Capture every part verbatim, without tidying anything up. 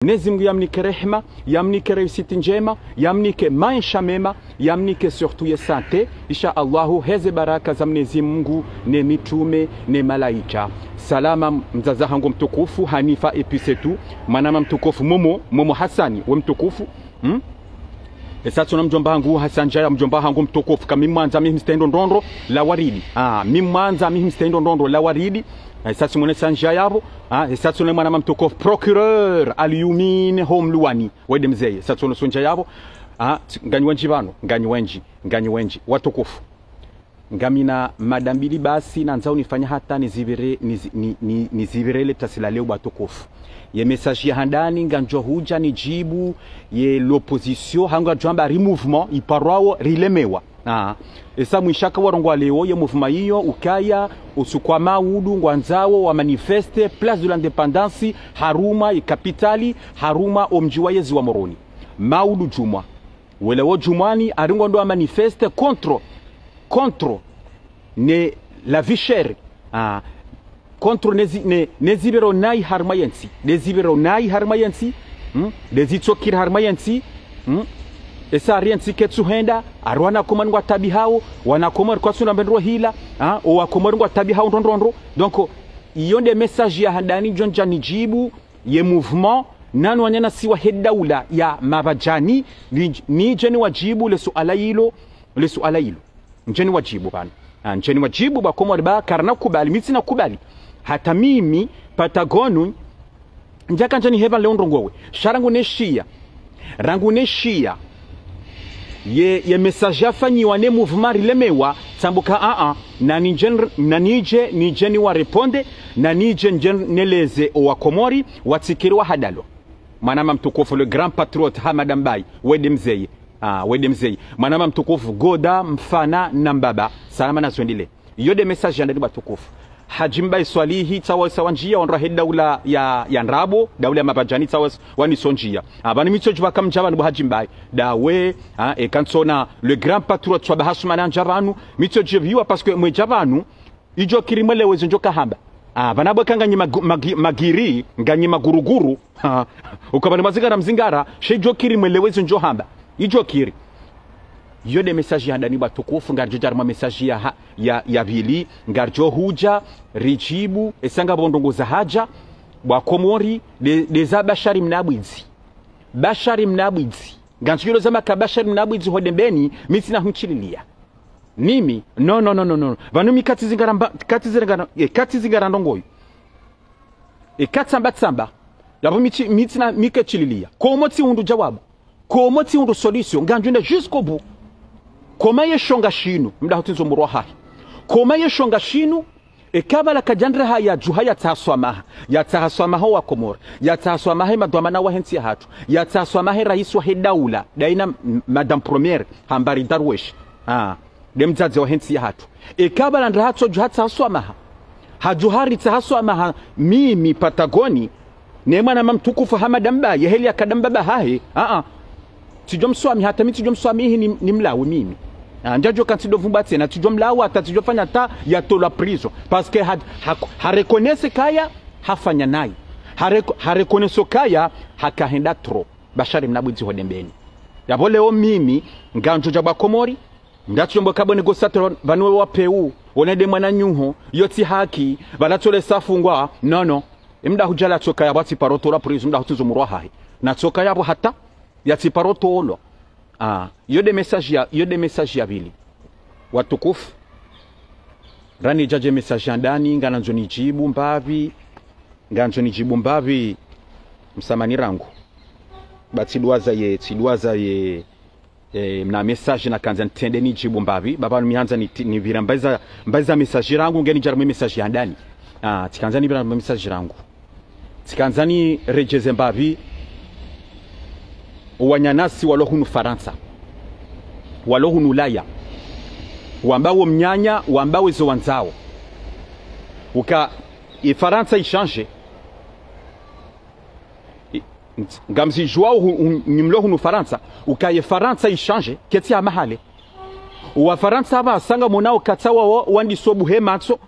Mwenyezi Mungu yamnike rehema, yamnike réussite ndjema, yamnike maesha mema, yamnike surtout ye santé. Insha Allahu, heze baraka za Mwenyezi Mungu, ne mitrume, ne malaika. Salama mdzadze hangu mtukufu, Hanifa Epicé tu, mwanama mtukufu Momo, Momo Hassani, we mtukufu. Hmm? Esa tsona mdjomba hangu Hassan Djaya, mdjomba hangu mtukufu, ka mi mwandza mi mstendo ndrondro la waridi. Ah, mi mwandza mi mstendo ndrondro la waridi. Esa tsimwone Hassan Djaya yapvo. Ah, esa tsona mwanama mtukufu procureur Alioumine Homluani. Wede mzeye, esa tsona Hassan Djaya yapvo. Ah, tsi-, nganyi wendji pvanu, nganyi wendji, nganyi wendji. Watukufu. Ngamina mada mbili basi, nandzao nifanye hata nizipvire, nizi-, ni, ni, nizipvire le tasi la leo watukufu. Ye message ya handani, ngamdjo hudja nidjibu, ye l'opposition, hangu adjwamba ri mouvement, iparwawo, rilemewa. Ah. Esa mwishaka warongowa leo, ye mouvement iyo, ukaya, usiku wa maudu, ngwandzao, wa manifeste, Place de l'Indépendance, harumwa, ye capitale, harumwa, omdji wa yezi wa Moroni. Maudu djumwa. Wele wo djumwani, ari ngwandro wa manifeste contre, contre ne la vie chère. Ah, contre ne zi-, ne, ne zipviro nayi harumwa yentsi. Ne zipviro nayi harumwa yentsi. Hmm? Ne zitsokiri harumwa yentsi. Hmm? Esa ari yentsi ketsu henda, ari wana Komori ngwa taabihao, wana Komori kwatsuna mbendro hila, ah, o wa Komori ngwa taabihao ndrondrondro. Donc, iyo nde message ya handani djo ndja nidjibu, ye mouvement, nanu wananyasi wahe daula ya Mabadjani, ni, nidje niwadjibu le suala ilo, le suala ilo. Ndje niwadjibu pvanu. Ah, ndje niwadjibu ba Komori ba karina kubali, mi tsina kubali. Hata mimi, Patagoni, ndjaka ndja nihepva leo ndrongowe. Sha rangu neshiya. Rangu neshiya. Ye, ye message yafanyiwa ne mouvement rilemewa, tsambuka a a, na nidje, na nidje, nidje niwareponde, na nidje nidje neleze owa Komori, watsikiri wahadalo. Mwanama mtukufu, le grand patriote, Hamada Mbaye, wede mzeye. Ah, wede mzeye. Mwanama mtukufu, Goda, mfana, na mbaba. Salama na zwendile. Iyo nde message ya ndani watukufu. Hadji Mbaye Swalihi, tsawa sawa ndjiya, wandru wahe daula ya, ya ndrabo, daula ya Mabadjani, tsawa s-, waniso ndjiya. Ah, pvanu mi tsodjuwa ka mdja pvanu bo Hadji Mbaye. Dawe, ah, eka ntsona le grand patriote Swaba Hasumana ndja pvanu, mi tsodjuwa parce que mwedja pvanu, idjo kiri mwelewe zo ndjo kahamba. Ah, pvanu bo ka nganyi magu-, magi-, magiri, nganyi maguruguru. Ha, uka pvanu mazingara mzingara, she idjo kiri mwelewe zo ndjo hamba. Idjo kiri. Iyo nde message ya handani watukufu, ngaridjo dja harumwa message ya ha-, ya, ya pvili, ngaridjo hudja, ridjibu, esa ngapvo ndrongo za hadja, bo wa Komori, nde, nde za Bashari Mnabwidzi. Bashari Mnabwidzi. Ngantsudjo leza maka Bashari Mnabwidzi ho Dembeni, mi tsina humshililia. Mimi, no, no, no, no, no. Pvanu mi katsizingara mba-, katsizingara, eh, katsizingara ndrongoyo. E katsamba tsamba. Yapvo mi tsi-, mi tsina, mi ketshililia. Komo tsihundru djawabu. Komo tsihundru solution. Ngantswenda jusqu'au bout. Koma ye shonga shinu. Mdahutsi ndzo murwa hahe. Koma ye shonga shinu. Eka pvala kadjandre ha yadjuha yatsaha swamaha. Yatsaha swamaha wa Komori. Yatsaha swamaha ye madhwamana wahe ntsi yahatru. Yatsaha swamaha ye raisi wahe daula. Daina m-, Madame Première. Hambari Darwesh. Ah. Nde mdzadze wahe ntsi yahatru. Eka pvala ndra hatsodjuha tsaha swamaha. Hadjuha ritsaha swamaha mimi Patagoni. Ne mwanama mtukufu Hamada Mbaye, heli yakada mbaba hahe. Ah, ah. Tsidjo mswamihi, hata mi tsidjo mswamihi ni, nimlawe mimi. Ah, ndjadjo ka ntsidjo vumba tsena, tsidjo mlawa, hata tsidjo fanya hata yatolwa prison. Parce que ha, ha, ha reconnaître kaya, hafanya nayi. Ha rec-, ha reconnaître kaya, hakahenda trop. Bashari Mnabwidzi ho Dembeni. Yapvo leo mimi, ngantsudja bo wa Komori, ndatsi yombo kabone gosatro pvanu we wa peu, wona nde mwananyaho, yo tsi haki, pvala tsole safungwa, non, non. Emdahudjala tsoka yapvo atsi paro tolwa prison, mdahutsi ndzo murwa hahe. Na tsoka yapvo hata, yatsi paro tolwa. Ah, iyo nde message ya, iyo nde message ya pvili. Watukufu. Ranidja dje message ya handani, nganandzo nidjibu mbapvi, ngandzo nidjibu mbapvi, msamahani rangu. Ba tsidwaza ye, tsidwaza ye, eh, mna message nakandza nitrende nidjibu mbapvi. Ba pvanu mi handza niti-, nipvira mbapvi za, mbapvi za message rangu, nge nidja harumwa message ya handani. Ah, tsikandza nipvira mbapvi message rangu. Tsikandza niredjeze mbapvi. Owananyasi walo hunu Farantsa. Walo hunu Ulaya. Wamba wo mnyanya, wamba wezo wandzao. Uka, e Farantsa ichange. I-, nt-, ngamzidjuwao hu-, hu-, nyi mlo hunu Farantsa, uka ye Farantsa ichange, ketsi ya mahale. Wa Farantsa pvasa ngamonao katsawa wo, wandiso buhe matso,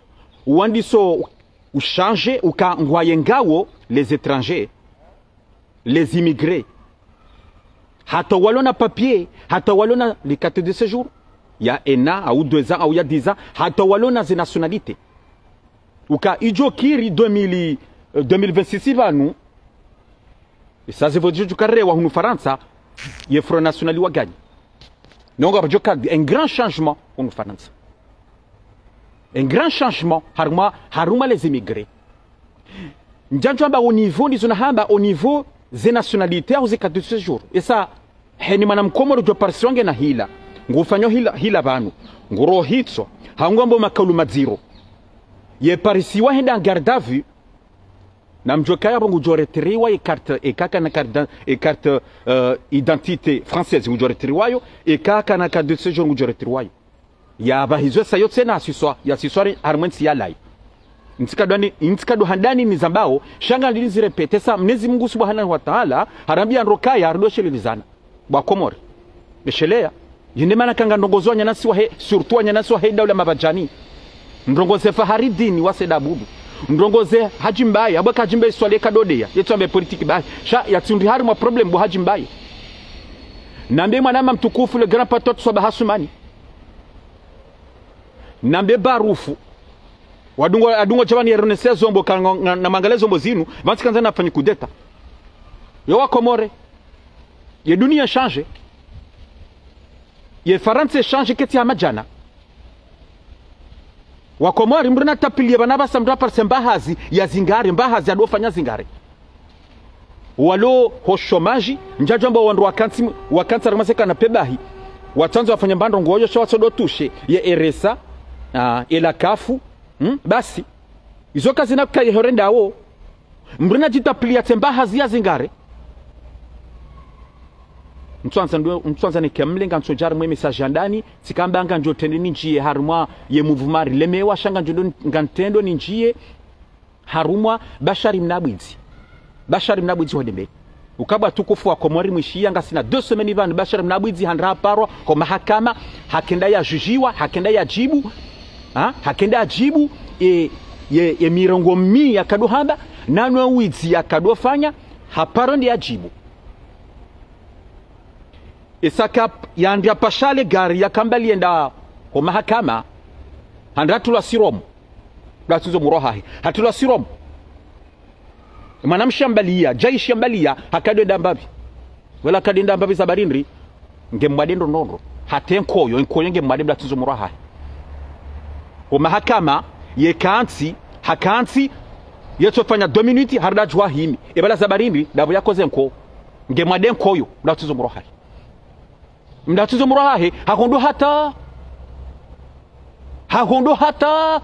wandiso uchange, uka ngwayengawo les étrangers. les immigrés, hata walo na papier, hata walo na les cartes de séjour ya un an au deux ans au ya dix ans, hata walo na ze nationalité. Uka idjo kiri deux mille, euh, deux mille vingt-six pvanu, e ça c'est vrai, djo karewa hunu Farantsa, ye Front National wa gagné. Donc, apvo djo ka un grand changement hunu Farantsa. Un grand changement harumwa, harumwa les immigrés. Ndjandjo amba au niveau, ndizo nahamba au niveau ze nationalité au ze cartes de séjour. E ça, heni mwana mkomori djo parisiwa nge na hila. Ngufanyo hila, hila pvanu. Nguro hitswa. Hangu ambo makaulu madziro. Ye parisiwa hende en garde à vue. Na mdjo kaya apvo ngudjo retiriwa e carte, eka kana carte d'ident-, e carte, euh, identité française ngudjo retiriwa yo, eka kana carte de séjour ngudjo retiriwa yo. Ya pvahizo sa yo tsena asiswa, ya asiswa re, harumwa entsi ya layi. Ntsikadwani, ntsikadwa handani nizambao, sha nga ndini zirépéter ça, Mwenyezi Mungu Subhanahu wa Ta'ala, harambia ndro kaya, haridoshelelezana. Bo Wakomori. Besheleya. Yende mana kanga ndrongozo wananyasi wahe, surtout wananyasi wahe daula mapvadjani. Ndrongoze Faharidini wa Said Abdou. Ndrongoze Hadji Mbaye, apvo ka Hadji Mbaye swali ka dodeya, yetsu ambe politique bahi. Sha, ya tsi ndri harumwa problème bo Hadji Mbaye. Nambe mwananya mtukufu le grand patriote Swaba Hasumani. Nambe Barufu. Wadungo, adungo djabani yeronese zombo ka nga, nga, na mangale zombo zinu, pvantsi kandza nafanye coup d'État. Yo Wakomori. Ye dunia change. Ye Farantsa change ketsi hama djana. Wakomori mdru na tapiliye pvanu apvasa mdru aparise mbahazi ya zingare, mbahazi yadofanya zingare. Walo ho chômage, ndjadjo amba wandru wakantsi, wakantsi harumwa ze kana pebahi. Watsandzo wafanye mbandro ngoyo sha watsodo toucher ye R S A, ah, e la CAF, hmm? Basi. Izo kazina kaya horenda wo. Mdru na djitapiliya tsi mbahazi ya zingare. Ntswandza ndo, ntswandza nike mle ngantsodja harumwa e message ya ndani, tsikamba ngandjo trende nindjiye harumwa ye mouvement rilemewa, sha ngandjo ndo, ngantrendo nindjiye harumwa Bashari Mnabwidzi. Bashari Mnabwidzi hodembe. Uka bo watukufu Wakomori mwishiya ngasina deux semaines pvanu Bashari Mnabwidzi handa haparwa ho mahakama, hakenda ya jujiwa, hakenda ya djibu, ha? Hakenda ya djibu, e, ye, ye mirongo mi yakado hamba, nano widzi yakado fanya, haparwa nde ya djibu. Esa ka yandria pasha le gari yakamba lienda ho mahakama, handa hatulwa siromu. Blatsindzo murwa hahe. Hatulwa siromu. Mwanamshe ambaliya, djaishi ambaliya, hakado enda mbapvi. Wala hakado enda mbapvi za barindri, nge mwade ndrondrondro. Hata enkoyo, enkoyo nge mwade blatsindzo murwa hahe. Ho mahakama, ye kantsi, hakantsi, yetsofanya deux minutes, harida djuha himi. Ebala za barindri, dapvo yakoze nko. Nge mwade nkoyo, blatsindzo murwa hahe. Mdatsuzo murwa hahe, hahondo hata. Hahondo hata.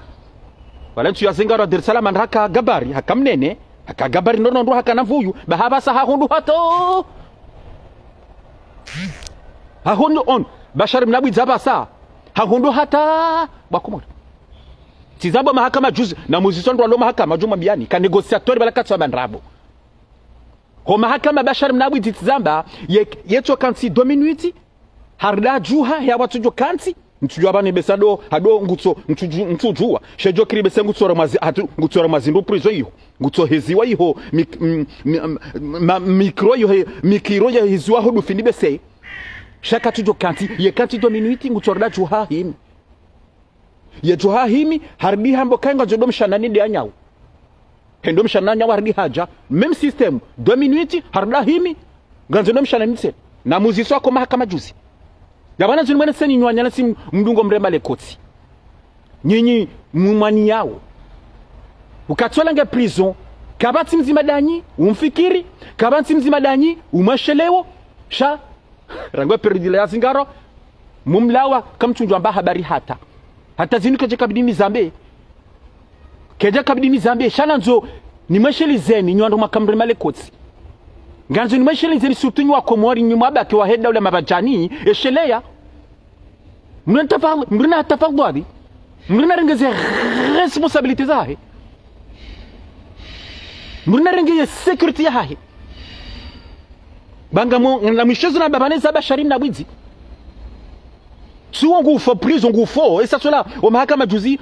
Wala ntsu ya zingara Dar es Salaam ndo haka gabari, haka mnene, haka gabari nono ndo haka na mvuyu, ba hapvasa hahondo hata. Hahondo on, Bashar Mnabwidzi hapvasa. Hahondo hata. Bo Wakomori. Tsi zamba mahakama juzi, na muziso ndo walo mahakama djuma biyani, ka négociateur bala katsa bandrabo. Ho mahakama Bashar Mnabwidzi tsi zamba, ye, yetso kantsi deux minutes, harida djuha, ya watsudjo kantsi, ntsudjuwa bani besa do, hado ngutso, ntsudju-, ntsudjuwa. Shedjo kiri besa ngutso ra mwazi, hatu, ngutso ra mwazi ndo prison iho. Ngutso heziwa iho, mik-, m-, m-, m-, ma-, micro iho, he, micro ya heziwa ho dufini bese. Sha katsudjo kantsi, ye kantsi deux minutes, ngutso rida djuha himi. Ye djuha himi, haridi hambo kayi ngandzo ndo mshanani nde anyawo. Hendo mshanani anyawo haridi hadja. Même système. Deux minutes, harida himi, ngandzo ndo mshanani tse. Na muziso hako mahakama juzi. Ya bana zinu mwene seni nywanya na si mdungo mrema le kotsi. Nyinyi mumwani yawo. Ukatsola nge prison. Kapvatsi mdzima danyi, umfikiri. Kapvatsi mdzima danyi, umweshelewo. Sha, rangu période ya zingaro, mumlawa, kamtsundjwa mba habari hata. Hata zinu kedja kabidi nizambe. Kedja kabidi nizambe, sha nandzo, nimweshelezeni, nyi wandru mwaka mrema le kotsi. Ngandzo nimweshelezeni, surtout nyi Wakomori, nyi mwabaki wahe daula mapvadjani, esheleya. Mrina tafa-, mrina tafadhwali. Mrina renge ze responsabilité zahe. Mrina renge ye sécurité yahahe. Ba ngamwo, na mwishezo na babane za Bashar Mnabwidzi. Tsuwo ngufo, prison ngufo. Esa sola, o mahakama juzi,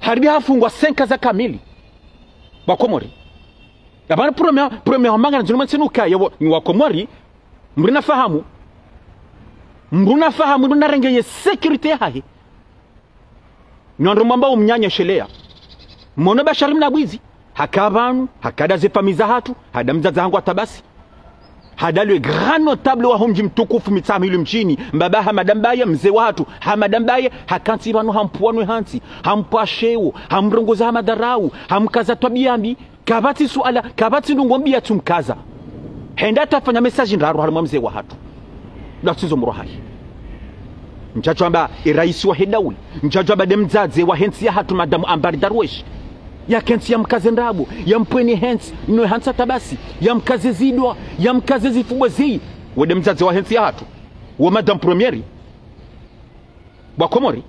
haridi hafungwa cinq ans za kamili. Bo Wakomori. Apvanu premier, premier manga na zinu mwentsenu ukaya, wo, ni wa Komori, mdru nafahamu. Mdru nafahamu, mdru narenge ye sécurité yahahe. Nyondo mwamba umnyanya shelea. Mwono Bashar Mnabwizi, haka pvanu, haka nda ze famille zahatru, haka nda mdzadze hangu hata basi. Haka nda le grand notable waho mdji mtukufu Mitsamihuli mdjini, mbaba Hamada Mbaye, mze wahatru, Hamada Mbaye, hakantsi pvanu hampvwa nwe hantsi, hampvwa sheo, hamrongoza ha madharau, hamkaza twabiya mbi, kapvatsi suala, kapvatsi ndrongoo mbi yatsumkaza. Hende hata hafanya message ndraru harumwa mze wahatru. Ndo tsi zo mrohayi. Ndjadjo amba e raisi wahe daula. Ndjadjo amba nde mdzadze wahe ntsi yahatru Madame Ambari Darwesh. Yakentsi yamkaze ndrabo, yampvweni hentsi, nwe hantsi hata basi, yamkaze zidwa, yamkaze zifubwe zi. We nde mdzadze wahe ntsi yahatru. We Madame Première. Wa Komori.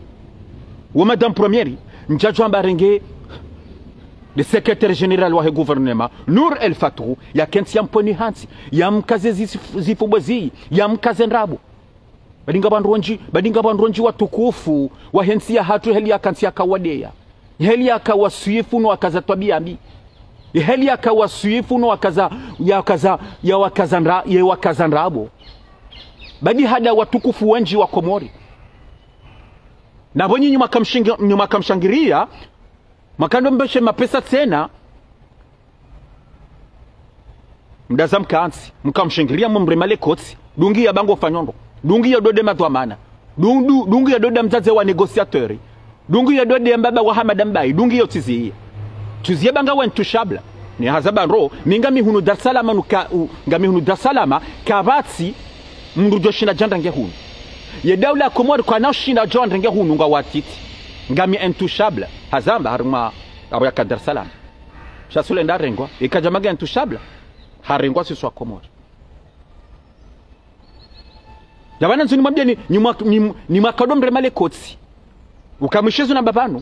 We Madame Première, ndjadjo amba renge le secrétaire général wahe gouvernement, Nour El Fath, yakentsi yampvweni hantsi, yamkaze zif-, zifubwe zi, yamkaze ndrabo. Badi ngapvo wandru wendji, badi ngapvo wandru wendji watukufu, wahe ntsi yahatru heli yakantsi yakawadeya. Heli yakawaswifu no wakaza twabiya mbi. Heli yakawaswifu no wakaza, yakaza, yawakaza ndra-, yewakaza ndrabo. Badi haka nda watukufu wendji wa Komori. Na pvo nyinyi mwakamshingi-, nyinyi mwakamshangiriya, mwakando mbeshe mapesa tsena, mdaza mkantsi, mkamshangiriya mumrema le kotsi, dungiya ba ngo fanyao ndro, dungiya ndo nde madhwamana, dun-, du-, dungiya ndo nde mdzadze wa négociateur, dungiya ndo nde mbaba wa Hamada Mbaye, dungiya utsiziye. Tsiziye ba ngawe intouchable. Ni haza ba ndro, mi ngami hunu Dar es Salaam nuka, u, ngami hunu Dar es Salaam, kapvatsi, mdru djo shinda yandrenge hunu. Ye daula ya Komori kayina ushinda yandrenge hunu ngwa watiti. Ngami intouchable. Hazamba harumwa apvo yaka Dar es Salaam. Sha sule ndarengwa. Ika djama nge intouchable. Harengwa sisi wa Komori. Yapvanu ndzo nimwambiyeni, ni mwa-, ni, ni mwakado mrema le kotsi. Uka mwishezo na mbapvanu.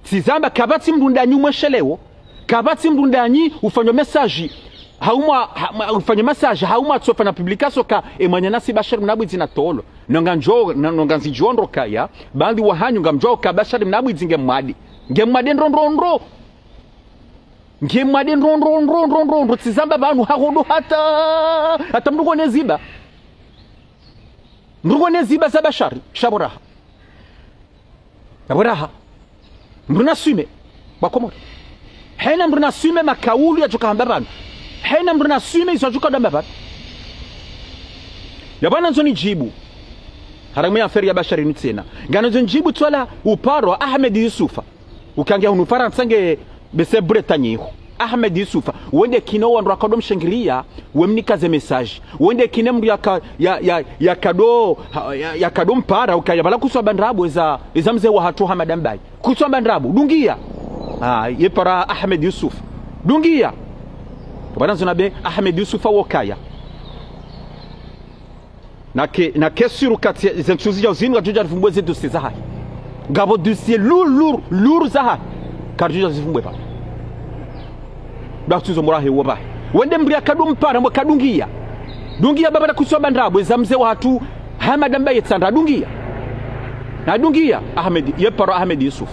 Tsizamba kapvatsi mdru ndanyi umwesheleo, kapvatsi mdru ndanyi ufanyao message, haumwa, ha-, ma-, ufanyao message, haumwa tsofanya publication ka, e mwananyasi Bashar Mnabwizi na tolo. Nonga ndjo, no-, nonga nzidjo ndro kaya, baadhwi wahanyu ngamdjuao ka Bashar Mnabwizi nge mwade. Nge mwade ndro ndro ndro. Nge mwade ndro ndro ndro ndro ndro ndro. Tsizamba pvanu hahodo hata, hata mdru kone ziba. Mdru kone ziba za Bashar, sha pvo raha. Apvo raha. Mdru na assume, wa Komori. Hayina mdru na assume makaulu yadjoka hamba pvanu. Hayina mdru na assume izo yadjoka hamba pvanu. Yapvanu ndzo nidjibu. Harumwa ye affaire ya Bashar inu tsena. Ngano ndzo nidjibu swala uparo Ahmed Youssouf. Uka nge hunu Farantsa nge bese Bretagne iho. Ahmed Youssouf, wende kine wandru wakado mshangiriya, wemnika ze message. Wende kine mdru yaka-, ya, ya, yakado, ha-, ya, yakado mpara, ukaya pvala kutswa mba ndrabo eza, eza mze wahatru Hamada Mbaye. Kutswa mba ndrabo, dungiya. Ah, ye para Ahmed Youssouf. Dungiya. Pvanu ndzo nambe Ahmed Youssouf wo kaya. Nake, nake sûr kati ze ntsu zidjao zinu kadjodja rivumbwe ze dossier zahahe. Ngapvo dossier lourd, lourd, lourd zahahe. Kadjodja zivumbwe pvanu. Ndo tsi zo mrohayi wo pvahe. Wende mdru yakado mpara mbo kadungiya. Dungiya pvala kutswa mba ndrabo eza mze wahatru Hamada Mbaye Tsandra dungiya. Na dungiya Ahmed, ye paro Ahmed Youssouf.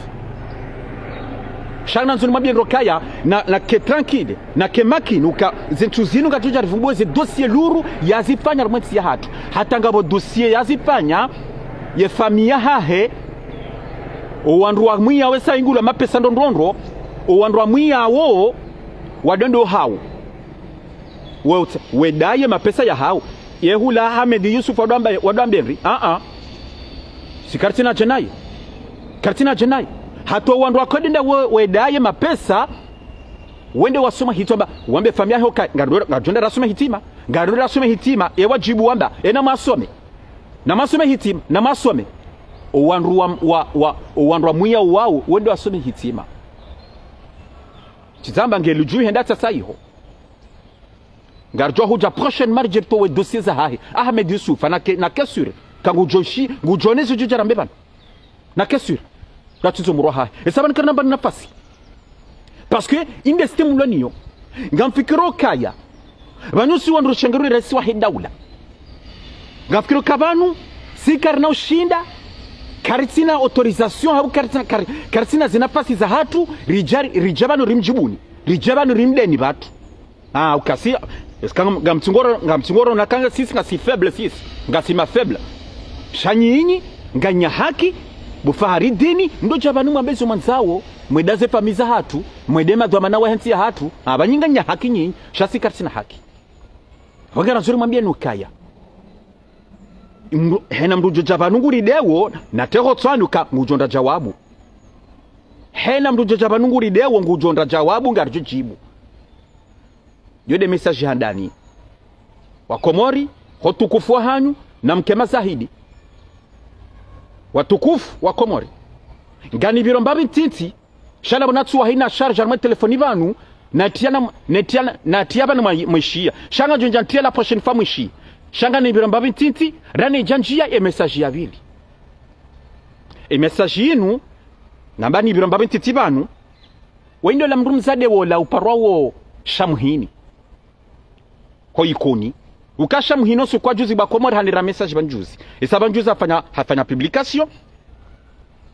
Sha ngamndzo nimwambiye ndro kaya, na, nake tranquille, nake makini, uka ze ntsu zinu kadjodja rivumbwe ze dossier lourd yazifanya harumwa entsi yahatru. Hata ngapvo dossier yazifanya, ye famille yahahe, o wandru wamwiyawo esa ingulwa mapesa ndro ndro ndro, o wandru wamwiyawo, wandru ndo hawo. We utsa, we daye mapesa yahawo. Ye hula Ahmed Youssouf wado amba, wado amba ndri. Ah, ah. Si karitsina dje naye. Karitsina dje naye. Hata wandru wakodenda we, we daye mapesa. Wende wasoma hitima. Wambe famille yaho ka, ngarudjo, ngarudjo nda rasoma hitima. Ngarudjo nda rasoma hitima. E wadjibu wamba. Ena mwasome. Na mwasome hitima. Na mwasome. O wandru wa, wa, wa, o wandru wamwiya wawo. Wende wasome hitima. Tsizamba nge ludjuwi henda tsasa iho. Ngarudjo hudja prochainement ridje ritowe dossier zahahe. Ahmed Youssouf, nake, nake sûr. Ka ngudjo shi, ngudjo ne zidjo dja rambe pvanu. Nake sûr. Ndo tsi zo mrohayi. Esa pvanu karina mbani nafasi. Parce que, inde système mlo niyo. Ngamfikiro kaya. Pvanu si wandru shangiro raisi wahe daula. Ngamfikiro ka pvanu, si karina ushinda, karitsina autorisation, hau karitsina, kari-, karitsina ze nafasi zahatru, ridja, ridja pvanu rimdjibuni. Ridja pvanu rimdeni pvatru. Ah, ukasi, eska ngam-, ngamtsungoro, ngamtsungoro na kanga sisi ngasi faible sisi, ngasi ma faible. Sha nyinyi, nganya haki, bo Faridini, ndo dja pvanu mwambe zo mwandzao, mwende ze famiyi zahatru, mwende madhwamana wa hentsi yahatru, ah, pvanu nganya haki nyinyi, sha si karitsina haki. Wangara nzuri mwambie nukaya. Mndru, hena mndru udjo dja pvanu nguri dewo, na teho tswanu ka ngudjo ndra djawabu. Hena mndru udjo dja pvanu nguri dewo, ngudjo ndra djawabu, ngaridjo djibu. Yo nde message handani. Wakomori, ho utukufu wahanyu, na mke mazahidi. Watukufu, Wakomori. Nganipviro mbapvi ntiti, sha la bona tsuwa hina charge harumwa telefoni pvanu, natia na, natia na, natia pvanu mwa-, mwishiya. Sha ngamdjo ndja ntie la prochaine fois mwishiya. Sha nganipviro mbapvi ntiti, rani dja ndjiya ye message ya pvili. Ye message yinu, namba nipviro mbapvi ntiti pvanu, wendo la mndru mdzadze wola uparwa wo Shamhini. Ho Ikoni. Uka Shamhini osuku wa juzi bo Wakomori hanira message pvanu juzi. Isa pvanu juzi hafanya, hafanya publication.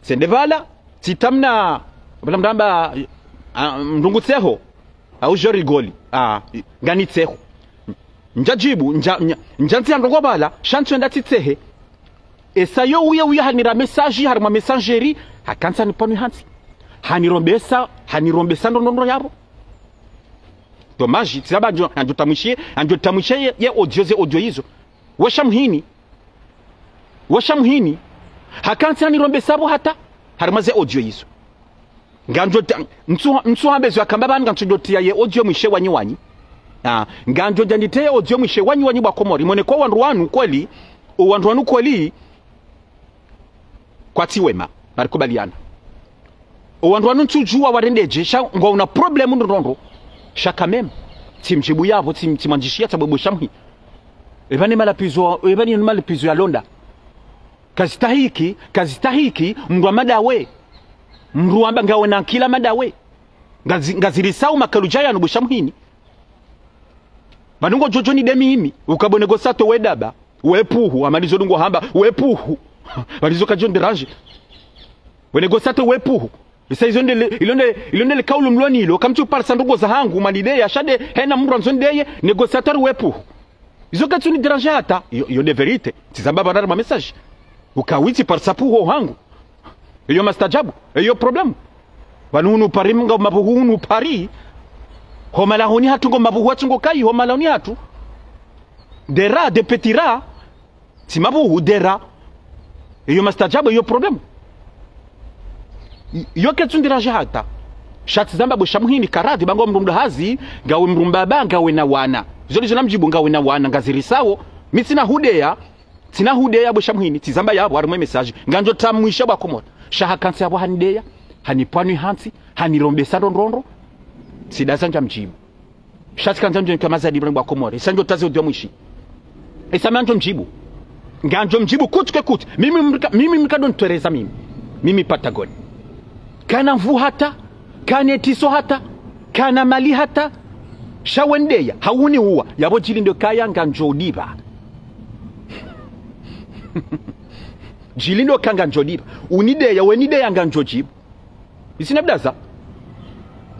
Tsende pvala, tsita mna, pvala mramba, ah, mndru ngu tseho. Au je rigole. Ah, ngani tseho. Ndja djibu, ndja, ndja, ndja ntsi ya ndrongo pvala, sha ntsu enda tsitsehe. Esa yo uye uye hanira message, harimwa messagerie, hakantsi hanipvanu hantsi. Hanirombesa, hanirombesa ndrongo ndrongo yapvo. Dommage, tsi zamba ndjo, andjo tamwishiye, andjo tamwishiye ye, ye audio ze audio izo. We Shamhini. We Shamhini. Hakantsi hanirombesa pvo hata, harimwa ze audio izo. Nganjo ta-, ntsu, ntsu hambe zo yakamba pvanu nganjo tiya ye audio mwishe wanyi wanyi. Ah, nganjo dja nite ye audio mwishe wanyi wanyi bo Wakomori. Mwone ko wandru wanu kweli, o wandru wanu kweli, kwatsi wema, narikubaliana. O wandru wanu ntsu djuwa warende dje, sha ngwauna problème ndrongo. Sha quand même. Tsimdjibu yapvo, tsim-, tsimwandjishiya tsabo bo Shamhini. Epvanu malapvizo, epvanu malapvizo ya londa. Kazistahiki, kazistahiki, mndru wa madawe. Mndru wamba ngawe na nkila madawe. Ngazi-, ngazirisao makaludja yanu bo Shamhini. Pvanu ngodjo djo nidemi imi, uka bo négociateur we daba, we puhu, amalizo dungo hamba, we puhu. Pvanu izo kadjo ndiraje. We négociateur we puhu. Isa izo ndele, ilo nde, ilo ndele kaulu mloni ilo, kamtsu parisa ndrongo zahangu, mwanidea, sha nde, hena mndru andzo ndeye, négociateur we puhu. Izo katsu nidiraje hata, yo, yo nde vérité. Tsi zamba pvanu harimwa message. Uka witsi parisa puhu hangu. Eyo mastajabu, eyo problème. Pvanu hunu Paris, nga mapuhu hunu Paris. Ho malahoni hatru ngo mapuhu hatru ngo kayi, ho malahoni hatru. Des rats, des petits rats. Tsi mapuhu, des rats. Eyo mastajabu, eyo problème. I-, yo ketsu ndiraje hata. Sha tsi zamba bo Shamhini karadhi, ba ngo mndru mdru hazi, ngawe mndru mbaba, ngawe na wana. Izo ndizo namdjibu ngawe na wana, ngazirisao. Mi tsina hudeya, tsina hudeya bo Shamhini, tsi zamba yapvo, harimwa message. Nganjo tamwisha bo Wakomori. Sha hakantsi yapvo hanideya, hanipvanu hantsi, hanirombesa ndrongo ndrongo. Tsi daza ndja mdjibu. Sha tsi kandza ndjo nika mazadi bo Wakomori. Isa ndjo taze audio mwishi. Isa mi nganjo mdjibu. Nganjo mdjibu, coûte que coûte. Mimi mrika, mimi mrika ndo ntwereza mimi. Mimi Patagoni. Kana nvu hata, kana etiso hata, kana mali hata. Sha wendeya, hauni uwa. Yapvo djili ndo kaya nganjo dipva. Djili ndo ka nganjo dipva. Unideya, wenideya nganjo djibu. Isina bdaza.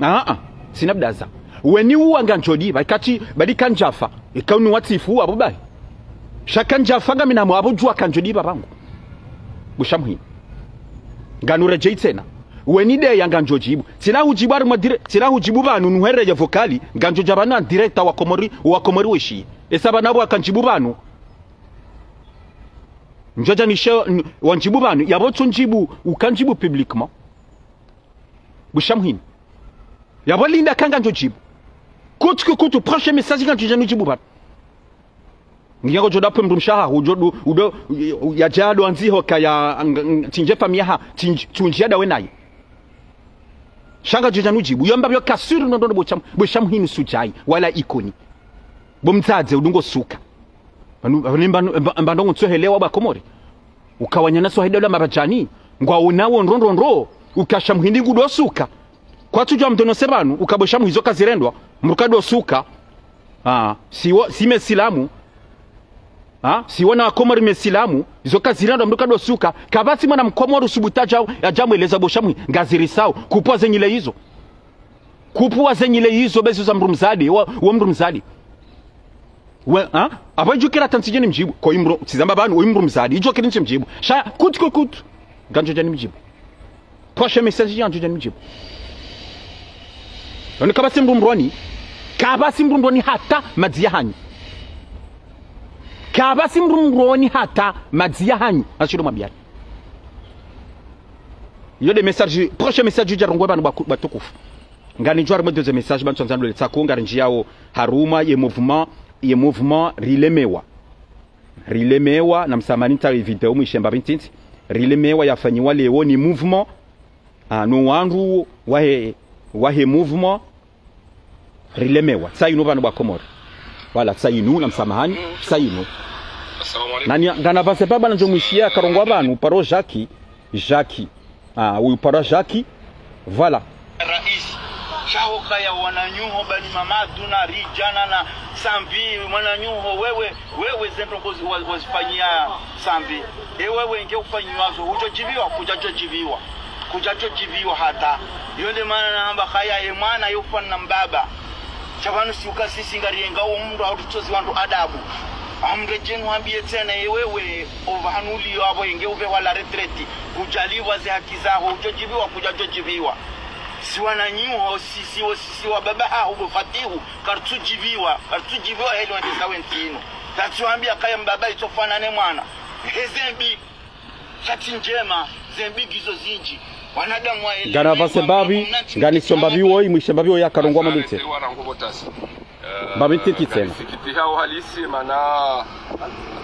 Ah, ah, sina bdaza. Weni uwa nganjo dipva, ikati, badi kandjafa. Ika unu watsifu, apvo bahi. Sha kandjafa ngami namo, apvo djuwa kanjo dipva pvangu. Bo Shamhini. Nganu redjeyi tsena. Wenideya nganjo djibu. Tsina hudjibu harimwa dire-, tsina hudjibu pvanu nuhereye vocal, nganjo dja pvanu en direct Wakomori, Wakomori weshi. Esa pvanu apvo wakandjibu pvanu. Ndjo dja nishe, n-, wandjibu pvanu, yapvo tsu ndjibu, ukandjibu publiquement. Bo Shamhini. Yapvo linda ka nganjo djibu. Coûte que coûte, prochain message nganjo dja nudjibu pvanu. Ngiyango djo dapve mndru mshe wahaho, udjo du, udo, yadja do andziho kaya, ng-, ng-, tsindje famiyi yaha, tsindj-, tsundjia dawe naye. Sha nganjo dja nudjibu. Yo mbapvi yo kasuri no ndondo bo Sham-, bo Shamhini sudjayi, wala Ikoni. Bo mdzadze udungo suka. Pvanu, pvanu mba, mba, mba ndrongo ntsohelewa bo Wakomori. Ukawanyana swahida ula mabadjani. Ngwaonao ndrongo ndro. Uka Shamhini ngudo suka. Kwatsudjuwa mdono se pvanu. Uka bo Shamhini zo kazirendwa. Mruka do suka. Ah, siwo, si mesilamu. Ah, siwo na Wakomori mesilamu. Zo kazirendwa mruka do suka. Kapvatsi mwana Mkomori usubutu yadja, yadja mweleza bo Shamhini. Ngazirisao. Kupvwa zenyile izo. Kupvu wa zenyile yizo bezo za mdru mdzadze, wa, wa mdru mdzadze. We, ha? Apvo idjo kiri hata ntsidje nimdjibu. Ko imdru, tsizamba pvanu, o imdru mdzadze. Idjo kiri ntsi mdjibu. Sha, kutu ko kutu. Ngandjo dja nimdjibu. Prochain message ngandjo dja nimdjibu. Yaani kapvatsi mdru mdroni. Kapvatsi mdru mdroni hata madziya hanyu. Kapvatsi mdru mdroni hata madziya hanyu. Ashilo mabiyani. Iyo nde message, prochain message udja rongowa pvanu ba, batukufu. Nganidjo harimwa deuxième message, pvanu tsandza ndole tsako, ngarindjiyao harumwa ye mouvement, ye mouvement Rilemewa. Rilemewa, na msamahani ntsaha ye video mwishe mbapvi ntiti. Rilemewa yafanyiwa leo ni mouvement. Ah, no wandru wahe, wahe mouvement. Rilemewa. Tsaha inu pvanu bwa Komori. Voilà, tsaha inu, na msamahani, tsaha inu. Nani, ngana pvase pvapvo na ndjo mwishiya, karongowa pvanu, paro Jacques, Jacques. Ah, uyu paro Jacques. Voilà. Rais, sha hukaya wananyuho bani Mamadu na Ridjana na Sambi, mwananyuho wewe, wewe zendrongo zi-, wa-, wazifanyia Sambi. E wewe nge ufanyiwazo, udjo djiviwa, kudjadjo djiviwa. Kudjadjo djiviwa hata. Iyo nde mana nahamba haya e mwana yo fana na mbaba. Sha pvanu si uka sisi ngariyenga o mdru hau ritsozi wandru adabu. Amre djenu hambiye tsena e wewe, opvahanu uliyo apvo yenge upvehwa la retraite. Kudjalipvwa ze haki zaho, udjo djiviwa, kudjadjo djiviwa. Si wananyuho, sisi wo, sisi wa baba haho bo Fatihu, karitsudjiviwa, karitsudjiviwa heli wandisa we ntsi inu. Tatsuhambia kaya mbaba itsofanane mwana. He zembi. Sha tsi ndjema, zembi ngizo zindji. Wanadamu wa ele. Ngana pvase mbapvi, nganisoma mbapvi woyi, mwishe mbapvi woyi yakarongowa mabitse. Mbapvi ntiti tsena. Sikitiha uhalisi, mana,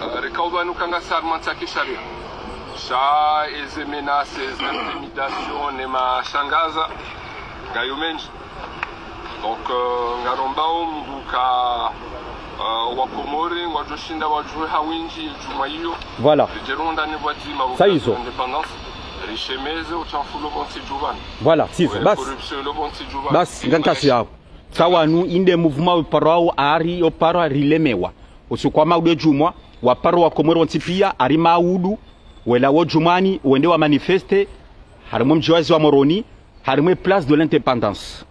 eh, reka upvanu kanga sarma ntsa kisharia. Sha eze menaces, eze intimidations, ne mashangaza, ngayo mendji. Donc, euh, ngaromba o Mungu ka, euh, wa Komori, ngwadjoshinda wadjuwe ha windji djumwa iyo. Voilà. Ridje rondane pvwadzima. Sa izo. Indépendance, rishemeze utshafu lo pvontsi djuvani. Voilà, sa izo. Basi. Corruption lo pvontsi djuvani. Basi, ngankasi yawo. Sa wanu inde mouvement yo paro awo ari, yo paro Rilemewa. Usiku wa maudu djumwa, wa paro wa Komori wontsi piya, ari maudu, wela wo djumwani, wende wa manifeste, harimwa mdji wazi wa Moroni, harimwa Place de l'Indépendance.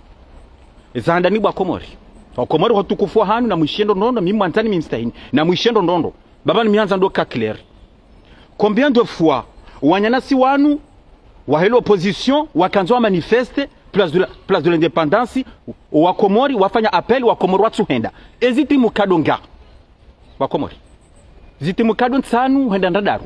Eza handani bwa Komori. Wa Komori watukufu wa hanu na mwishiye ndrondrondro, mi mwandzani mi mstahini. Na mwishiye ndrondrondro. Baba ni mihandza ndo ka clair. Combien de fois, wananyasi wanu, wahe l'opposition, wakandza wa manifeste, Place de la, Place de l'Indépendance, wa Komori, wafanya appel, wa Komori watsuhenda. Ezi timu kado nga. Wa Komori. Zitimu kado ntsanu hwenda ndraru.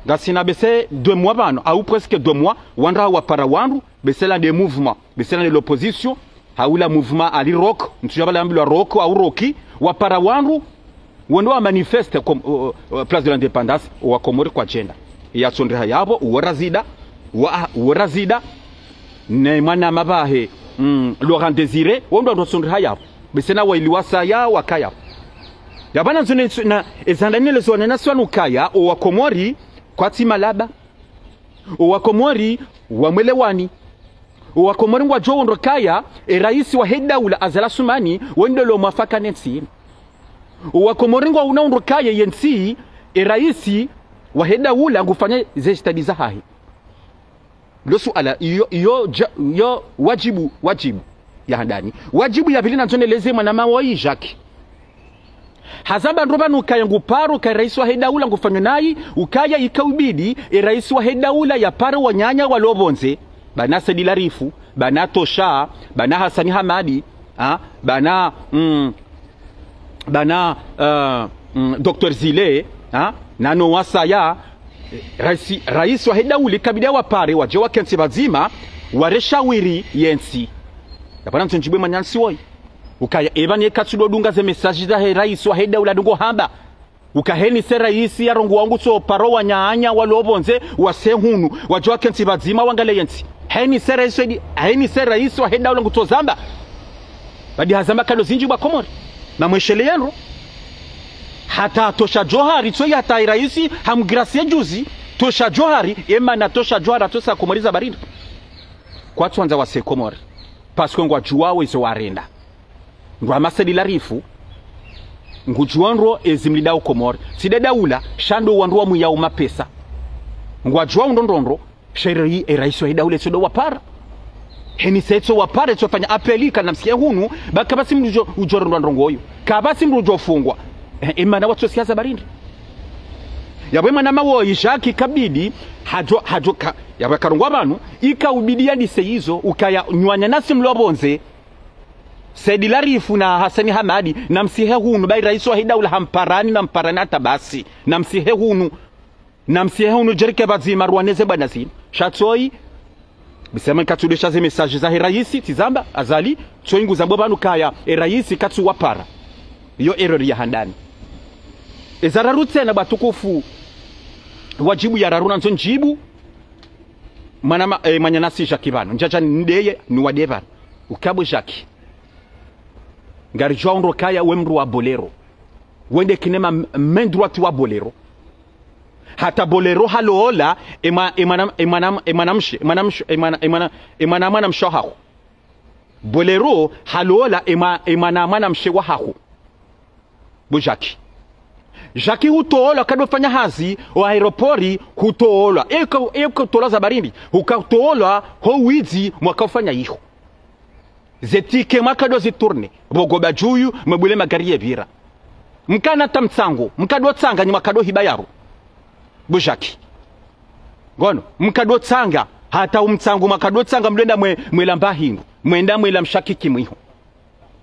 Ngasina bese deux mois pvanu, au presque deux mois, wandru wa para wandru, bese la nde mouvement, bese la nde l'opposition, hau la mouvement ali rock, ntsudjuwa pvala yambilwa rock, au roki, wa para wandru, wende wa manifeste comme, euh, euh, Place de l'Indépendance, wa Komori kwadjenda. Yatsondreha yapvo, uwo razida, wa, uwo razida, ne mwana mapvahe, mm, Laurent Désiré, wondro wandru watsondreha yapvo. Bese na waili wasaya, wakaya. Yapvo na nzone, na, eza handani lezo wananyasi wanu kaya, o wa Komori, kwatsi malaba. O wa Komori, wamwelewani. O wa Komori ngwadjuwa wondro kaya, e raisi wahe daula Azali Assoumani, wendo lo mwafaka ne ntsi. O wa Komori ngwaona wondro kaya ye ntsi, e raisi wahe daula ngufanya ze jitihadi zahahe. Lo suala, iyo, iyo, dja-, iyo, wadjibu, wadjibu. Ya handani. Wadjibu ya pvili na nzone leze mwanama woyi Jacques. Hazamba ndro pvanu ukaya nguparo ka raisi wahe daula ngufanyo nayi, ukaya ika ubidi, e raisi wahe daula ya paro wananya walo pvondze, bana Said Larifou, bana Tosha, bana Hassani Hamadi, ha, bana, mm, bana, euh, mm, Docteur Zile, ha, nano wasaya, raisi, raisi wahe daula kabidi wa pare, wadje wakentsi pvadzima, wareshawiri ye ntsi. Yapvo na ntsondjibwe mwananyasi woyi. Ukaya, eba ne katsudo dunga ze message zahe raisi wahe daula dungo hamba. Uka heni se raisi yarongowa ngutso paro wananya walo pvondze wase hunu, wadjo wakentsi pvadzima wangale ye ntsi. Heni se raisi di, heni se raisi wahe daula ngutso zamba. Badi hazamba kado zindji bwa Komori. Na mweshele yendro. Hata Tosha Djohar, tso ya hata raisi, hamgrasie juzi, Tosha Djohar, ema na Tosha Djohar, atosa Komori za baridi. Kwatsuandza wase Komori. Parce que ngwadjuwao izo warenda. Ngwa masedi larifu, ngudjuwa ndro ezi mlidao Komori. Tsi de daula, sha ndo wandru wa mwiyao mapesa. Ngwadjuwa undro ndrondro, sha eri, e raisi wa idaula tsi ndo wapara. Heni setso wapare tso fanya apeli kana msihe hunu, ba kapvatsi mndru udjo, udjo rondwa ndrongo iyo. Kapvatsi mndru udjo fungwa. Eh, emana watso siasa barindi. Yapvo emwana mawo Jacques kabidi, hadjo, hadjo ka, yapvo karongwa pvanu, ika ubidi yandise izo, ukaya nyi wananyasi mlo pvondze, Said Larifou na Hassani Hamadi, na msihe hunu, bayi raisi wahe daula hamparani, na mparani hata basi, na msihe hunu. Na msihe hunu djerike pvadzima ruwaneze bwana zinu. Sha tsoyi, bisema katsudesha ze message zahe raisi, tsi zamba, Azali, tsoyi nguzambo pvanu kaya, e raisi katsu wapara. Iyo erreur ya handani. Eza raru tsena watukufu, wadjibu ya raru nandzo ndjibu, mwana ma, eh, mwananyasi Jacques pvanu. Ndjadja ndeye, ni wade pvanu. Ukaya bo Jacques. Ngaridjuwa undro kaya we mndru wa Bolero. Wende kine ma, main droite wa Bolero. Hata Bolero halola, emwa-, emwana-, emwana-, emwanamshe, emwanamshe, emwana-, emwana-, emwana mwanamshe wahaho. Bolero halola, emwa-, emwana mwanamshe wahaho. Bo Jacques. Jacques hutolwa kadofanya hazi, o aéroport hutolwa. Eko, eko tolwa za barindi, hukatolwa ho widzi mwakaufanya iho. Ze ticket mwakadozi tourner, pvo goba djuyu, mwebule magari yepvira. Mkana ta mtsango, mkadotsanga nyi mwakadohiba yapvo. Bo Jacques. Ngono, mkadotsanga, hata umtsango mwakadotsanga mdwenda mwe, mwela mba hindru, mwenda mwela mshakiki mwiho.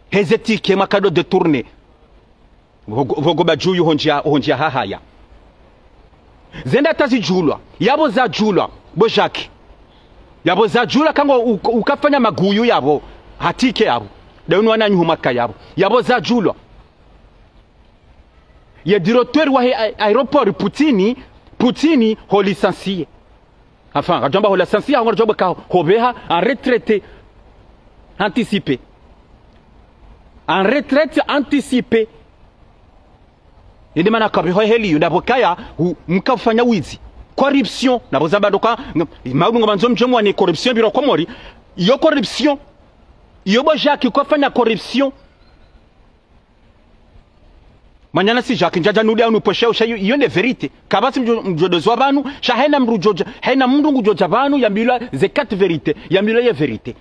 Heze ticket mwakado détourner. Pvo go-, pvo goba djuyu hondjia, hondjia hahaya. Zenda tazidjulwa. Yapvo zadjulwa. Bo Jacques. Yapvo zadjulwa kango uka-, ukafanya maguyu yapvo. Ha ticket yapvo. Daunu wananyuhu maka yapvo. Yapvo zadjulwa. Ye directeur wahe a-, aéroport Poutine, Poutine ho licencier. Enfin, ngadjwamba ho licencier, ngadjwamba ka hopveha en retraite anticipée. En retraite anticipée. Yende mana kapveho heli yo, ndapvo kaya, hu, mkafanya widzi. Corruption, ndapvo zamba ndoka, nga, maulu ngamandzo mdje mwane corruption pvira Komori. Iyo corruption. Iyo bo Jacques kafanya corruption. Mwananyasi Jacques, ndjadja nude anu poshe, sha iyo, iyo nde vérité. Kapvatsi mdjo-, mdjodozwa pvanu, sha hena mndru djodja, hena mndru ngudjodja pvanu, yambilwa ze quatre vérités, yambilwa ye vérité.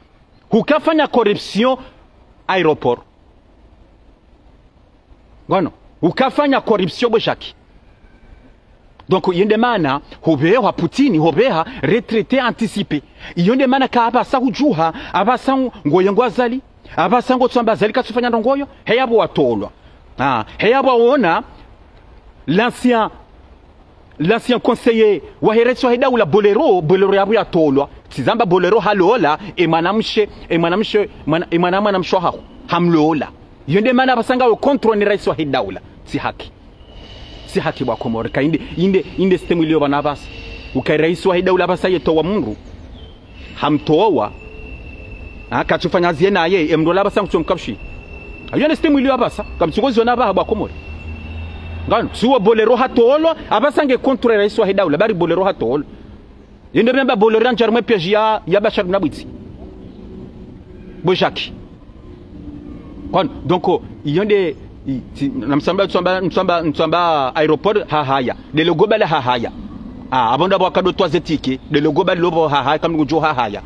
Hukafanya corruption aéroport. Ngono, hukafanya corruption bo Jacques. Donc, iyo nde mana, hopveha Poutine, hopveha retraite anticipée. Iyo nde mana ka apvasa hudjuha, apvasa ngo-, ngoye ngo Azali, apvasa ngotsamba Azali katsufanya ndrongo iyo, he yapvo watolwa. Ah, he yapvo waona, l'ancien, l'ancien conseiller wahe raisi wahe daula Bolero, Bolero yapvo yatolwa. Tsi zamba Bolero halola, emwanamshe, emwanamshe, mwana, emwana mwanamshe wahaho. Hamlola. Iyo nde mana apvasa ngawe contre ne raisi wahe daula. Tsi haki. Tsi haki bo Wakomori. Ka inde, inde, inde système iliyo pvanu apvasa. Uka raisi wahe daula apvasa yetowa mndru. Hamtowa. Ha, katsufanya hazi ye naye, emndru ola apvasa ngutso mkapvushi. Iyo nde système iliyo apvasa. Kamtsuko ziona apvaha bo Wakomori. Ngono, tsi wo Bolero hatolwa, apvasa nge contre raisi wahe daula, bari Bolero hatolwa. Yende bemba Bolero ndjari mwe piège ya, ya Bashar na Bwitsi. Bo Jacques. Ngono, donc, iyo nde, i, ti, na msamba, msamba, msamba, msamba aéroport hahaya. Ndele goba la hahaya. Ah, apvo ndapvo wakado towa ze ticket, ndele goba lopvo hahaya, kamwe ngudjo hahaya.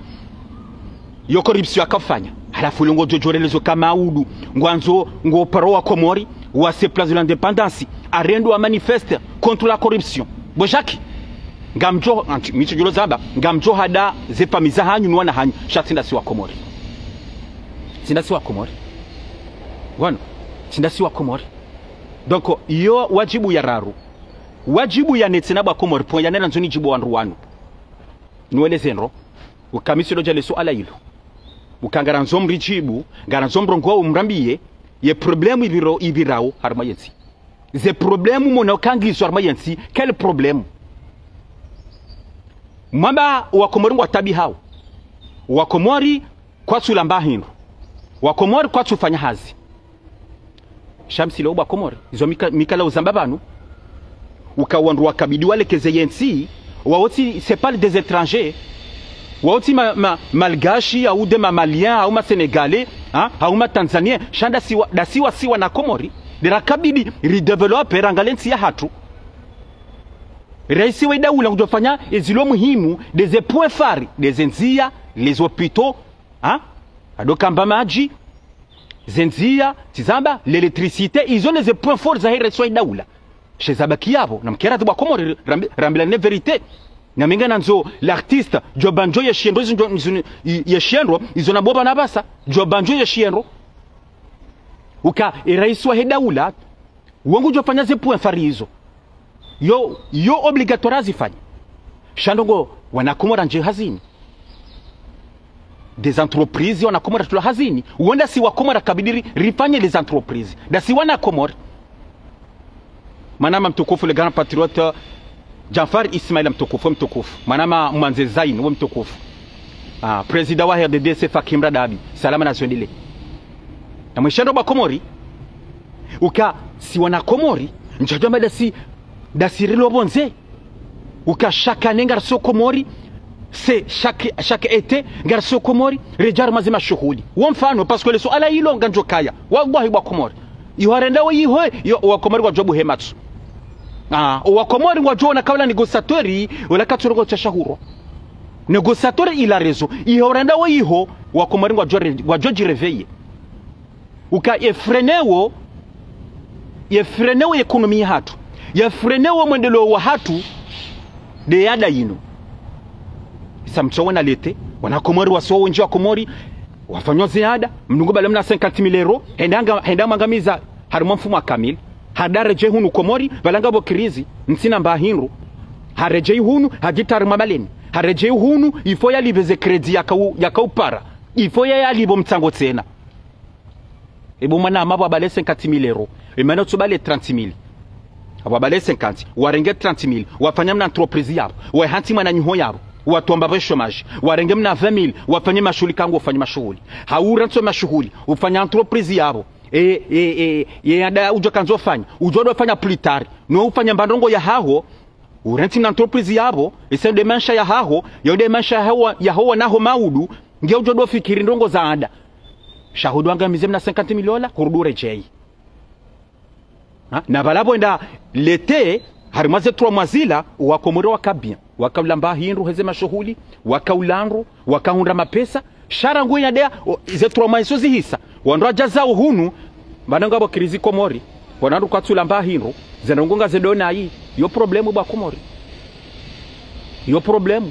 Iyo corruption akafanya. Halafu ile ngodjo djorelezo kama udu. Ngwandzo, ngo paro Wakomori, wa se place de l'indépendance. Arendo wa manifeste contre la corruption. Bo Jacques. Ngamdjo, anti, mitsi djolo zamba, ngamdjo hada ze famille zahanyu ni wana hanyu. Sha tsi ndasi Wakomori. Tsi ndasi Wakomori. Ngono, tsi ndasi Wakomori. Donc, iyo wadjibu ya raru. Wadjibu ya nne tsena bo Wakomori, point ya nne nandzo nidjibu wandru wanu. Niweleze ndro. Uka mi tsi ndo djale suala ilo. Uka ngarandzo mridjibu, ngarandzo mrongowe mrambiye, ye problème ipviro, ipvirao, harumwa yentsi. Ze problème mona uka ngizo harumwa yentsi, quel problème ? Mwamba Wakomori ngwataabihao. Wakomori kwatsulamba hindru. Wakomori kwatsufanya hazi. Sha msile bo Wakomori. Izo mika-, mikala uzamba pvanu. Uka wandru wakabidi walekeze yentsi, wao tsi, c'est pas des étrangers. Wao tsi ma, ma, malgache, au des ma maliens, au ma sénégalais, ha, au ma tanzaniens. Sha ndasi wa, ndasi wasiwa na Komori. Nde rakabidi ridévelopper, rangalie ntsi yahatru. Raisi we daula ngudjofanya ezilo muhimu, nde ze points phares, nde ze ndzia, les hôpitaux, Ha? Ado kamba madji, ze ndziya, tsi zamba, l'électricité, izo nde ze points forts zahe raisi wahe daula. She zabaki yapvo, namkere ati bo wa Komori, rambi-, rambilane vérité. Na mi ngamnandzo l'artiste, djo bandjo ye shiendro, izo ndjo, izo, i-, ye shiendro, izo na bo pvanu pvasa, djo bandjo ye shiendro. Uka, e raisi wahe daula, wo ngudjo fanya ze points forts izo. Yo, yo obligatoire azifanye. Sha ndrongo, wana Komori wandje hazini. Des entreprises, wana Komori watolwa hazini. Wo nda si wa Komori kabidi ri-, rifanye les entreprises. Nda si wana Komori. Mwanama mtukufu, le grand patriote, Djanfar Ismail mtukufu, mtukufu. Mwanama Mwandze Zain, we mtukufu. Ah, président wa R D D C Fakim Radabi. Salama na zwendelee. Na mwe shiendro bo wa Komori. Uka si wana Komori, ndjadjwamba nda si, nda si rilo pvondze. Uka chaque année ngariso Komori, c'est chaque, chaque été, ngariso Komori, redja harumwa ze mashuhuli. Wo mfano, parce que le suala ilo ngandjo kaya. Wallahi bo wa Komori. Iho harenda wo iho, yo, wa Komori ngwadjo buhe matso. Ah, wa Komori ngwadjo ona ka ula négociateur, ula katsurongoa sha hurwa. Négociateur il a raison. Iho harenda wo iho, wa Komori ngwadjo re-, ngwadjo dji réveiller. Uka ye freiner wo, ye freiner wo économie yahatru, ye freiner wo mwendeleo wahatru, nde ye ada yinu. Isa mtsoona l'été, wana Komori wasi wendji wa Komori, wafanywa ze ada, mndru ngu bala mna cinquante mille euros, henda anga-, henda mwangamiza harumwa mfumo wa kamili. Hada redjei hunu Komori, pvala ngapvo crise, ntsina mba hindru. Haredjei hunu, hadjitria harumwa maleni. Haredjei hunu, il faut yalipve ze crédit yakau-, yakaupara. Il faut ya yalipve mtsango tsena. Ebo mwanama pvo wabale cinquante mille euros. Emana utso bale trente mille. Apvo wabale cinquante. Warenge trente mille. Wafanya mna entreprise yapvo. Wahantsi mwananyaho yapvo. Watomba pvo chômage. Warenge mna vingt mille. Wafanye mashuhuli kangu wafanye mashuhuli. Haurantsi mashuhuli. Ufanya entreprise yapvo. E, e, e, e, ada udjo kandzo fanya. Udjo do fanya plus tard. No ufanya mba ndrongo yahaho. Urantsi mna entreprise yapvo. Ise nde maesha yahaho. Yo nde maesha yahaho, yahaho naho maudu. Nge udjo do fikiri ndrongo za ada. Sha hudjo angamize mna cinquante mille dollars, kurudi uredjei. Ha? Na pvala pvo enda l'été, harimwa ze trois mois zila, wa Komori waka bien. Wakaula mba hindru heze mashuhuli, wakaula ndro, wakahundra mapesa. Sha rangu ina ndeya, o, ze trois mois izo zihisa. Wandru wadja zao hunu, pvanu ngapvo crise Komori. Wana ndru kwatsula mba hindru, ze ndrongo ngazendo nayi, yo problème bo wa Komori. Yo problème.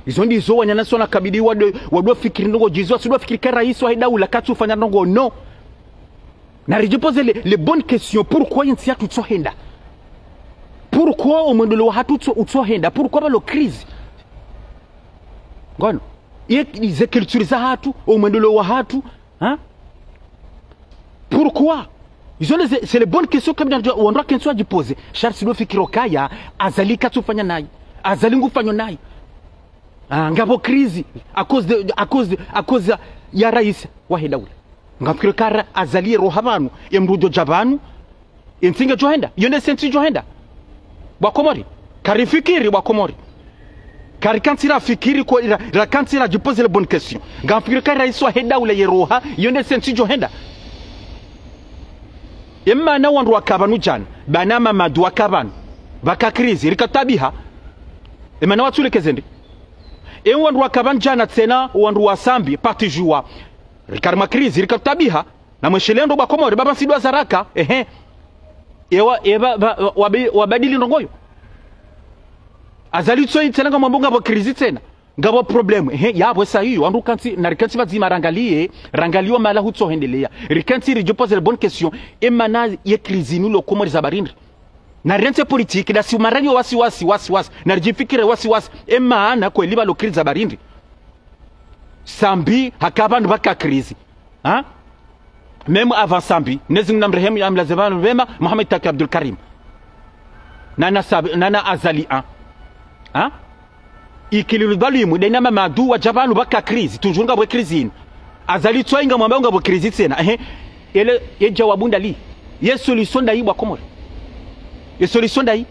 Izo ndizo wananyasi wana kabidi wado, wado fikiri ndrongo djizo, wasi do fikiri ka raisi wahe daula katsufanya ndrongo, non. Nari dji poser les, les bonnes questions. Pourquoi yentsi yahatru itsohenda? Pourquoi omwendeleo wahatru utso-, utsohenda? Pourquoi pvalo crise? Ngono. Ye, ze culture zahatru, omwendeleo wahatru, hein? Pourquoi? Izo nde ze, c'est les bonnes questions que wandru wakentsi wadji poser. Sha risi do fikiri ukaya, Azali katsufanya nayi. Azali ngufanyo nayi. Ah, ngapvo crise, à cause de, à cause de, à cause ya raisi wahe daula. Ngamfikiri ka ra-, Azali ye roha pvanu, ye mndru udjo dja pvanu, yentsi ngedjo henda, yo nde se ntsi idjo henda. Bo wa Komori, karifikiri bo wa Komori. Karikantsi rafikiri ko, ra-, rakantsi radji poser les bonnes questions. Ngamfikiri ka raisi wahe daula ye roha, yo nde se ntsi idjo henda. Emana wandru waka pvanu djana, pvanu Mamadu waka pvanu. Pvaka crise, rikataabiha. Emana watsulekeze ndri. E wandru waka pvanu djana tsena, wandru wa Sambi, parti Juwa. Rika harimwa crise, rikataabiha. Na mweshelendo bo wa Komori, pvapvo ntsi ndo zaraka, ehe. Ewa, eba, ba, wabe-, wabadili ndrongo yo. Azali tsoyi tsena ngamwambo ngapvo crise tsena. Ngapvo problème. Ehe, yapvo sa iyo, wandru kantsi, nari kantsi pvadzima rangaliye, rangaliye mahala hutsohendeleya. Rikantsi ridji poser les bonnes questions. Emana ye crise inu lo Komori za barindri. Nari rantsi politique, nda si marani wasi, wasi, wasi, wasi. Nari djifikire wasi, wasi. Emana kweli pvalo crise za barindri. Sambi, haka pvanu pvaka crise. Ha? Même avant Sambi, Mnyezi Mungu namrehemu, yamlaze pvahali pvema, Mohamed Taki Abdoulkarim. Nana Sabi, nana Azali, ha? Ha? Ikililu Dhwalimu, nde na Mamadu wadja pvanu pvaka crise, toujours ngapvo crise inu. Azali tsoyi ngamwambao ngapvo crise tsena, ehe. Ele, ye djawabu ndali. Ye solution ndayi bo wa Komori? Ye solution ndayi?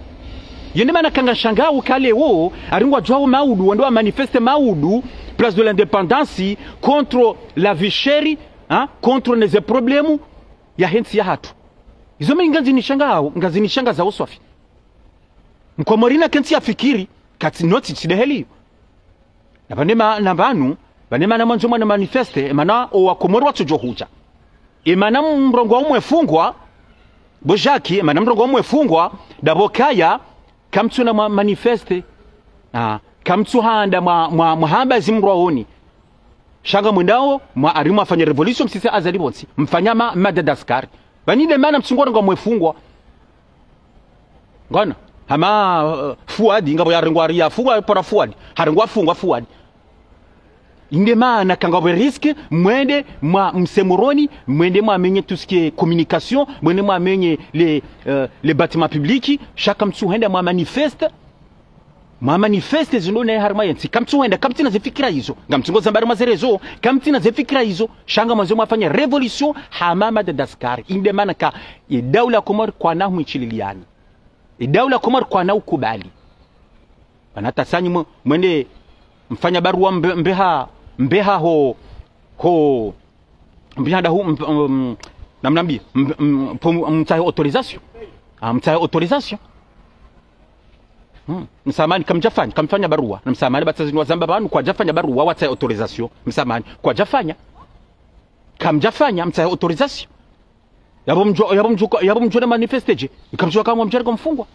Yo nde mana ka ngamshangao ka leo, hari ngwadjuwao maudu, wandru wa manifester maudu, Place de l'Indépendance, contre la vie chère, hein, contre les problèmes yahe ntsi yahatru. Izo mi ngazinishangao, ngazinishangazao swafi. Mkomori nakentsi yafikiri, katsi notsi tsi ndeheli. Na pvanu ma-, na pvanu, Pvanu emana mwandzo mwana manifeste, emana owakomori watsodjo hudja. Emana mrongoo umwe fungwa, bo Jacques, emana mrongoo umwe fungwa, ndapvo kaya, kamtsuna mwa manifeste. Ah, kamtsuhanda mwa, mwa, mwahamba zimrwaoni. Sha ngamwendao, mwa ari mwafanya révolution, msise Azali pvontsi. Mfanya ma, Madagascar. Pvanu nde mana mtsungo renga mwe fungwa. Ngona, hama, eh, Fuadi, ngapvo yarengwa ari ya fungwa, para Fuadi. Harengwa fungwa Fuadi. Inde mana kangapvo risque, mwende mwa msemoroni, mwende mwamenye tout ce qui est communication, mwende mwamenye les, euh, les bâtiments publics, sha kamtsuhenda mwa manifeste, mwa manifeste zinu naye harimwa yentsi, kamtsuhenda, kamtsina zefikira izo, ngamtsungo zamba harimwa zerezo, kamtsina zefikira izo, sha ngamwandzo mwafanya révolution, hama Madagascar, inde mana ka, ye daula Komori kwana humwichililiani. Ye daula Komori kwana ukubali. Pvanu hata sanyi mwe-, mwende mfanya barua mbe-, mbeha, mbeha ho, ho, mbeha ndahu, mb-, um, namnambi, mb-, m-, po-, mtsahe autorisation. Ah, mtsahe autorisation. Hmm. Msamahani, kamdjafanya, kamfanya barua. Na msamahani, batsa zinu wazamba pvanu, kwadjafanya barua, watsahe autorisation. Msamahani, kwadjafanya. Kamdjafanya, mtsahe autorisation. Yapvo mdjo, yapvo mdjo, yapvo mdjo na manifeste dje. Ikamdjo kama mdjari kwa mfungwa.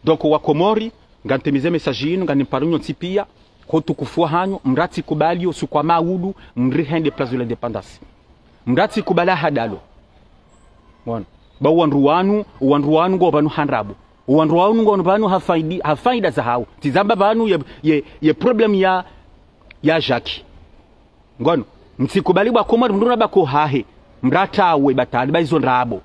Donc, wa Komori, ngantimize message yinu, nganimparunyo ntsi pia, ho tukufu hanyu, mratsi kubali, usiku wa maudu, mrihende Place de l'Indépendance. Mratsi kubali hadalo. Wana. Ba wandru wanu, wandru wanu ngo pvanu handrabo. Wandru wanu ngo pvanu hafaidi, hafaida zahao. Tsi zamba pvanu ye, ye, ye problème ya, ya Jacques. Ngono, mtsikubali bwa Komori mndru na bako hahe, mratawe batali ba izo ndrabo.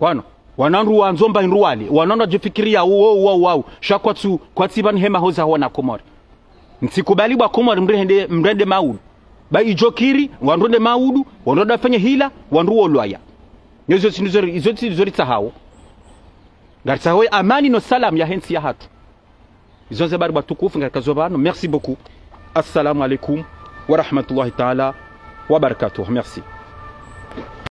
Ngono, wanandru wandzo mba hindru wale, wanandru wadjifikiriya uwo, uwo, uwo, sha kwatsu, kwatsi pvanu hema hoza wana Komori. Mtsikubali bwa Komori mrihende, mrende maudu. Ba idjokiri, wandru wende maudu, wandru wafanye hila, wandru wolwaya. Izo tsi ndizo, izo tsi ndizo ritsahao. Ngaritsahao amani no salamu ya hentsi ya hatru. Izo nze bari bwa tukufu ngarikazo pvanu. Merci beaucoup. Assalamu alaikum wa rahmatullahi ta'ala wa barakatuh. Merci.